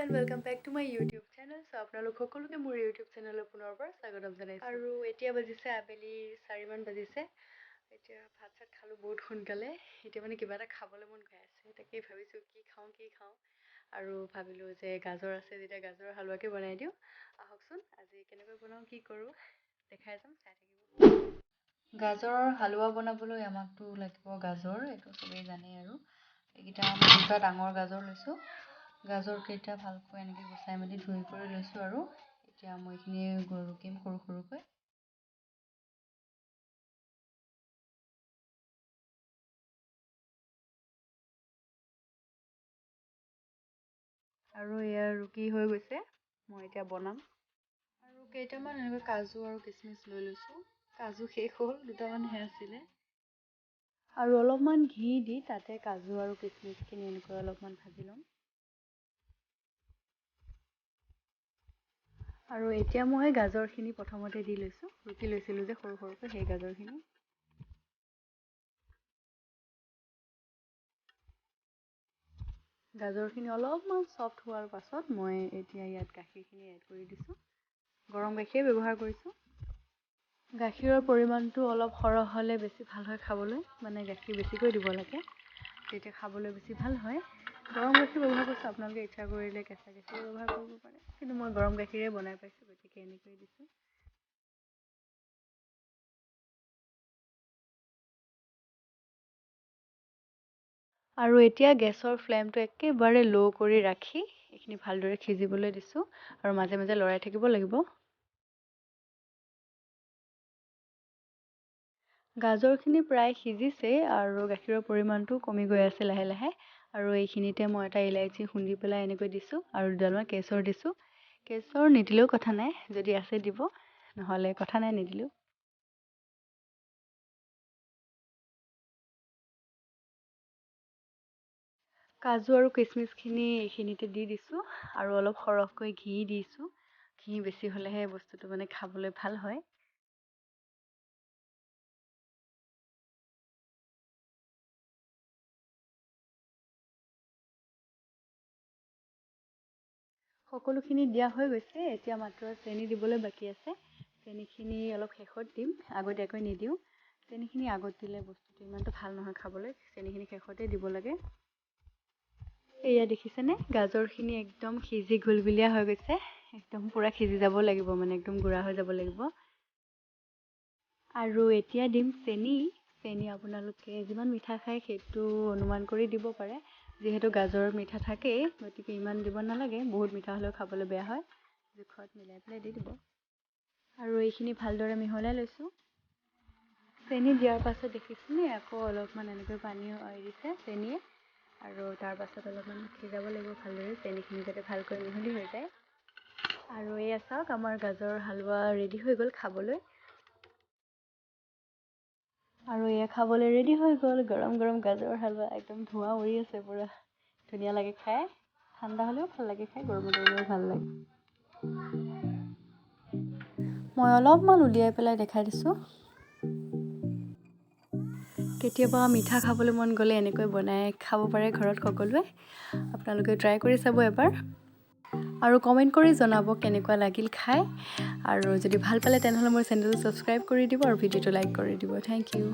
And welcome back to my YouTube channel. So আপোনালোক সকলোকে মোৰ ইউটিউব চেনেললৈ পুনৰবাৰ স্বাগতম জনাইছোঁ। আৰু এতিয়া বাজিছে আবেলি 4মান বাজিছে। এতিয়া ভাত চাত খালোঁ বহুত সোনকালে। এতিয়া মানে কিবা এটা খাবলৈ মন গৈ আছে, তাকেই ভাবিছোঁ কি খাওঁ কি খাওঁ। আৰু ভাবিলোঁ যে গাজৰ আছে যেতিয়া গাজৰৰ হালোৱাকে বনাই দিওঁ। আহকচোন, আজি কেনেকৈ বনাওঁ, কি কৰোঁ দেখাই যাম, চাই থাকিব। গাজৰৰ হালোৱা বনাবলৈ আমাকতো লাগিব গাজৰ, এইটো চবেই জানেই। আৰু এইকেইটা মই দুটা ডাঙৰ গাজৰ লৈছোঁ। গাজৰকেইটা ভালকৈ এনেকৈ গুচাই মেলি ধুই কৰি লৈছোঁ। আৰু এতিয়া মই এইখিনি ৰুকিম সৰু সৰুকৈ। আৰু এয়া ৰুকি হৈ গৈছে, মই এতিয়া বনাম। আৰু কেইটামান এনেকৈ কাজু আৰু কিচমিচ লৈ লৈছোঁ। কাজু শেষ হ'ল, দুটামানহে আছিলে। আৰু অলপমান ঘি দি তাতে কাজু আৰু কিচমিচখিনি এনেকৈ অলপমান ভাজি ল'ম। আৰু এতিয়া মই গাজৰখিনি প্ৰথমতে দি লৈছোঁ, ৰুকি লৈছিলোঁ যে সৰু সৰুকৈ সেই গাজৰখিনি। গাজৰখিনি অলপমান চফ্ট হোৱাৰ পাছত মই এতিয়া ইয়াত গাখীৰখিনি এড কৰি দিছোঁ। গৰম গাখীৰে ব্যৱহাৰ কৰিছোঁ। গাখীৰৰ পৰিমাণটো অলপ সৰহ হ'লে বেছি ভাল হয় খাবলৈ, মানে গাখীৰ বেছিকৈ দিব লাগে, তেতিয়া খাবলৈ বেছি ভাল হয়। গৰম গাখীৰ ব্যৱহাৰ কৰিছোঁ, আপোনালোকে ইচ্ছা কৰিলে কেঁচা গাখীৰ ব্যৱহাৰ কৰিব পাৰে, কিন্তু মই গৰম গাখীৰে বনাই পাইছোঁ, গতিকে এনেকৈয়ে দিছোঁ। আৰু এতিয়া গেছৰ ফ্লেমটো একেবাৰে ল' কৰি ৰাখি এইখিনি ভালদৰে সিজিবলৈ দিছোঁ আৰু মাজে মাজে লৰাই থাকিব লাগিব। গাজৰখিনি প্ৰায় সিজিছেই আৰু গাখীৰৰ পৰিমাণটো কমি গৈ আছে লাহে লাহে। আৰু এইখিনিতে মই এটা ইলাচি খুন্দি পেলাই এনেকৈ দিছোঁ আৰু দুডালমান কেশৰ দিছোঁ। কেশৰ নিদিলেও কথা নাই, যদি আছে দিব, নহ'লে কথা নাই নিদিলেও। কাজু আৰু কিচমিচখিনি এইখিনিতে দি দিছোঁ আৰু অলপ সৰহকৈ ঘি দিছোঁ। ঘি বেছি হ'লেহে বস্তুটো মানে খাবলৈ ভাল হয়। সকলোখিনি দিয়া হৈ গৈছে, এতিয়া মাত্ৰ চেনি দিবলৈ বাকী আছে। চেনিখিনি অলপ শেষত দিম, আগতীয়াকৈ নিদিওঁ। চেনিখিনি আগত দিলে বস্তুটো ইমানটো ভাল নহয় খাবলৈ, চেনিখিনি শেষতে দিব লাগে। এয়া দেখিছেনে, গাজৰখিনি একদম সিজি ঘুলঘুলীয়া হৈ গৈছে, একদম পূৰা সিজি যাব লাগিব, মানে একদম গুড়া হৈ যাব লাগিব। আৰু এতিয়া দিম চেনি। চেনি আপোনালোকে যিমান মিঠা খায় সেইটো অনুমান কৰি দিব পাৰে, যিহেতু গাজৰ মিঠা থাকেই, গতিকে ইমান দিব নালাগে, বহুত মিঠা হ'লেও খাবলৈ বেয়া হয়, জোখত মিলাই পেলাই দি দিব। আৰু এইখিনি ভালদৰে মিহলাই লৈছোঁ। চেনি দিয়াৰ পাছত দেখিছেনে আকৌ অলপমান এনেকৈ পানী এৰিছে চেনিয়ে। আৰু তাৰ পাছত অলপমান সিজাব লাগিব ভালদৰে, চেনিখিনি যাতে ভালকৈ মিহলি হৈ যায়। আৰু এয়া চাওক, আমাৰ গাজৰ হালোৱা ৰেডি হৈ গ'ল খাবলৈ। আৰু এয়া খাবলৈ ৰেডি হৈ গ'ল গৰম গৰম গাজৰ হালোৱা, একদম ধোঁৱা উৰি আছে পূৰা, ধুনীয়া লাগে খাই। ঠাণ্ডা হ'লেও ভাল লাগে খাই, গৰমত হ'লেও ভাল লাগে। মই অলপমান উলিয়াই পেলাই দেখাই দিছোঁ। কেতিয়াবা মিঠা খাবলৈ মন গ'লে এনেকৈ বনাই খাব পাৰে ঘৰত সকলোৱে। আপোনালোকে ট্ৰাই কৰি চাব এবাৰ আৰু কমেণ্ট কৰি জনাব কেনেকুৱা লাগিল খাই। আৰু যদি ভাল পালে তেনেহ'লে মোৰ চেনেলটো ছাবস্ক্ৰাইব কৰি দিব আৰু ভিডিঅ'টো লাইক কৰি দিব। Thank you.